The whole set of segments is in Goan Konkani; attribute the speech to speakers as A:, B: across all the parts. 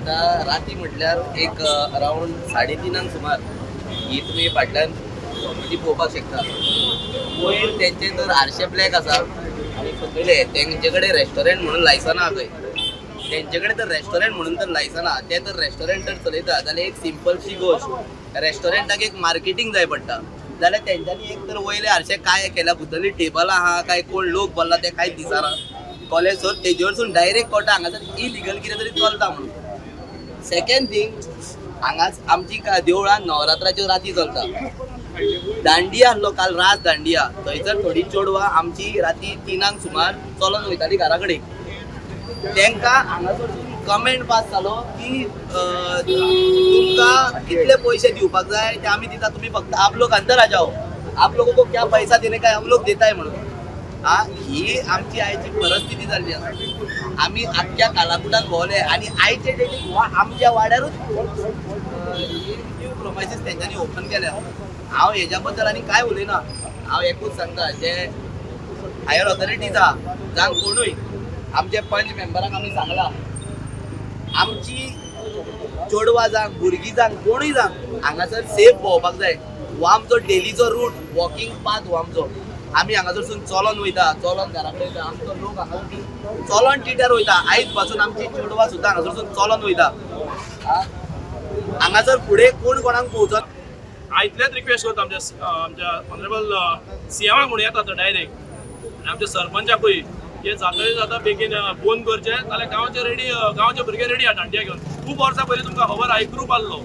A: आतां राती म्हटल्यार एक अरावंड 3:30 सुमार ही तुमी फाटल्यान प्रॉपर्टी पळोवपाक शकता. वयर तेंचे तर आरशे ब्लॅक आसा आनी सकयले तेंचे कडेन रेस्टॉरंट म्हणून लायसना आहा. थंय तेंचे कडेन तर रेस्टॉरंट म्हणून तर लायसना, ते तर रेस्टॉरंट जर चलयता जाल्यार एक सिंपलशी गोश्ट, रेस्टॉरंटाक एक मार्केटींग जाय पडटा. जाल्यार तेंच्यांनी एक तर वयले आरशे काय केल्या, भितरली टेबलां आहा काय कोण लोक बसला ते कांयच दिसना. कॉलेज सो तेजेवरसून डायरेक्ट कळटा हांगासर इलिगल कितें तरी चलता म्हणून. सेकंड थिंग, हांगाच आमची देवळां नवरात्राच्यो राती चलता. दांडिया आसलो काल रात दांडिया, थंयसर थोडी चेडवां आमची राती 3 सुमार चलोन वयताली घरा कडेन. तांकां हांगासरसून कमेंट पास जालो की तुमकां कितले पयशे दिवपाक जाय ते आमी दिता, तुमी फक्त आप लोग अंदर आ जाओ, आप लोगों को क्या पैसा देने का है, हम लोग देता है म्हणून. हा ही आमची आयची परिस्थिती जाल्ली आसा. आमी आख्ख्या कालाकुटान भोंवले आनी आयचे डेटीक हो आमच्या वाड्यारूच न्यू प्रमायसीस तेंच्यांनी ओपन केल्या. हांव हेज्या बद्दल आनी कांय उलयना. हांव एकूच सांगता, जे हायर ऑथॉरिटीज आहा जावं कोणूय, आमचे पंच मेंबरांक आमी सांगला, आमची चेडवां जावं, भुरगीं जावं, कोणूय जावं, हांगासर सेफ भोंवपाक जाय. हो आमचो डेलीचो रूट, वॉकिंग पाथ हो आमचो. आमी हांगासरसून चलोन वयता, चलोन घरा कडेन वयता. आमचो लोक हांगासरसून चलोन टिट्यार वयता. आयज पासून आमची चेडवां सुद्दां हांगासरसून चलोन वयता. हांगासर फुडें कोण कोणाक पळोवचो.
B: हांव इतलेंच रिक्वेस्ट करता आमच्या आमच्या ऑनरेबल सीएमाक म्हणूं येता तो डायरेक्ट आनी आमच्या सरपंचाकूय, हे जाता जाता बेगीन बंद करचें, जाल्यार गांवचे रेडी, गांवचे भुरगे रेडी आहा दांडिया घेवन. खूब वर्सां पयलीं तुमकां खबर आहा, एक ग्रूप आहलो.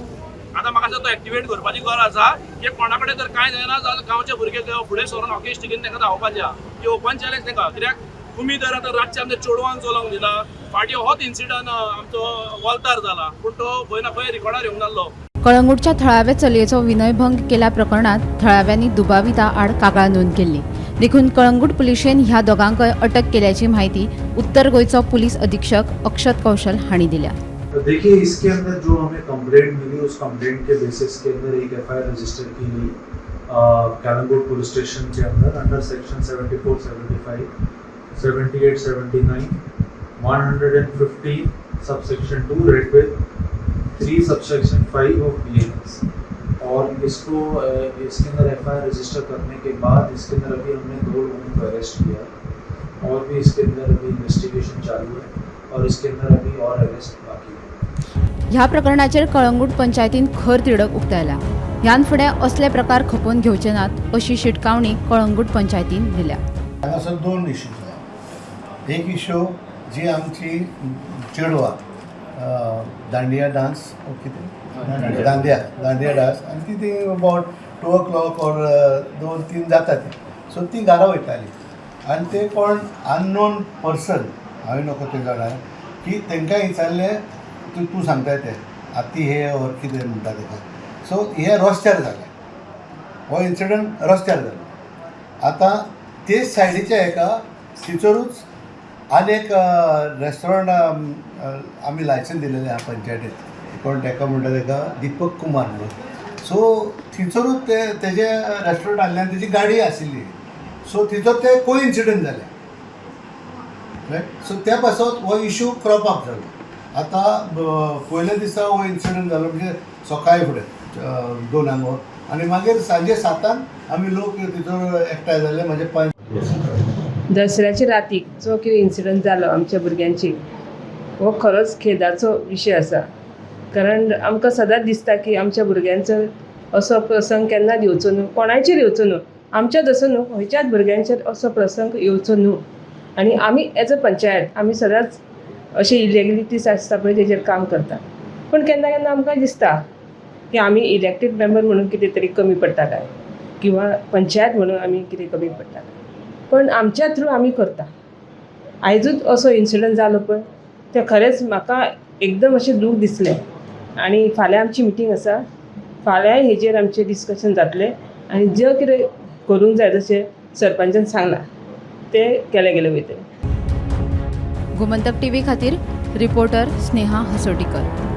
B: आतां म्हाका दिसता तो एक्टिवेट करपाची गरज आसा की कोणा कडेन जर कांय जायना जाल्यार गांवचे भुरगे फुडें सरून हॉकी स्टिकीन तांकां धांवपाचें आहा. ही ओपन चॅलेंज तांकां, कित्याक तुमी जर आतां रातचे आमच्या चेडवांक चलोवंक दिना. फाटीं होच इन्सिडंट आमचो वॉल्तार जाला, पूण तो खंय ना खंय रिकॉर्डार येवंक नासलो.
C: कळंगूटच्या थळाव्या चलयेचो विनयभंग केल्या प्रकरणात थळाव्यांनी दुबाविता आड कागाळ नोंद केल्ली. देखून कळंगूट पुलिशेन ह्या दोगांकय अटक केल्याची माहिती उत्तर गोंयचो पुलीस अधीक्षक अक्षत कौशल हांणी दिल्या.
D: तो देखिए, इसके अंदर जो हमें कंप्लेंट मिली, उस कंप्लेंट के बेसिस के अंदर एक एफआईआर रजिस्टर की गई कैलंगुट पुलिस स्टेशन के अंदर under section 74, 75, 78, 79, 115 subsection 2 read with 3 subsection 5 of BNS. और इसको इसके अंदर एफआईआर रजिस्टर करने के बाद इसके अंदर अभी हमने दो लोगों को अरेस्ट किया है और भी इसके अंदर अभी इन्वेस्टिगेशन चालू है और इसके अंदर अभी और अरेस्ट बाकी है.
C: ह्या प्रकरणाचेर कळंगूट पंचायतीन खर तिडक उक्तायल्या. ह्यान फुडें असले प्रकार खपोवन घेवचे नात अशी शिटकावणी कळंगूट पंचायतीन दिल्या.
E: हांगासर दोन इश्यूज आहा. एक इश्यू जी आमची चेडवां दांडिया डान्स, कितें दांडिया, दांडिया डान्स, आनी ती ती अबावट 2 ओ क्लॉक ऑर 2-3 जाता ती. सो ती घरा वयताली आनी ते कोण अननोन पर्सन, हांवें नको ते जाणा की तांकां विचारलें, तूं तूं सांगताय ते आती हे ऑर कितें म्हणटा तेका. सो हें रस्त्यार जालें, हो इन्सिडंट रस्त्यार जालो. आतां तेच सायडीच्या एका थंयसरूच आनी एक रेस्टॉरंट आमी लायसन दिलेलें आहा पंचायतीत, कोण तेका म्हणटा तेका दिपक कुमार म्हणून. सो थंयसरूच ते तेजे रेस्टॉरंट आहलें आनी तेजी गाडी आशिल्ली. सो थंयसर ते को इन्सिडंट जालें, रायट. सो त्या पासत हो इशू क्रॉप अप जालो. आतां पयल्या दिसा हो इन्सिडंट जालो, म्हणजे सकाळी फुडें 2 वर आनी मागीर सांजे 7 आंक आमी लोक थंयसर एकठांय जाले म्हणजे पंच.
F: दसऱ्याच्या रातीक जो कितें इन्सिडंट जालो आमच्या भुरग्यांची, हो खरोच खेदाचो विशय आसा, कारण आमकां सदांच दिसता की आमच्या भुरग्यांचो असो प्रसंग केन्नाच येवचो न्हू, कोणाचेर येवचो न्हू, आमच्याच असो न्हू, खंयच्याच भुरग्यांचेर असो प्रसंग येवचो न्हू. आनी आमी एज अ पंचायत आमी सदांच अशे इलिगलिटीज आसता पळय तेजेर काम करता, पूण केन्ना केन्ना आमकां दिसता की आमी इलेक्टेड मेंबर म्हणून कितें तरी कमी पडटा काय किंवा पंचायत म्हणून आमी कितें कमी पडटा काय, पण आमच्या थ्रू आमी करता. आयजूच असो इन्सिडंट जालो पळय, तें खरेंच म्हाका एकदम अशें दूख दिसलें. आनी फाल्यां आमची मिटींग आसा, फाल्यांय हेजेर आमचें डिस्कशन जातलें आनी जें कितें करूंक जाय, जशें सरपंचान सांगलां, तें केलें गेलें वयतलें.
C: गोमंतक टीव्ही खातीर रिपोर्टर स्नेहा हसोटीकर.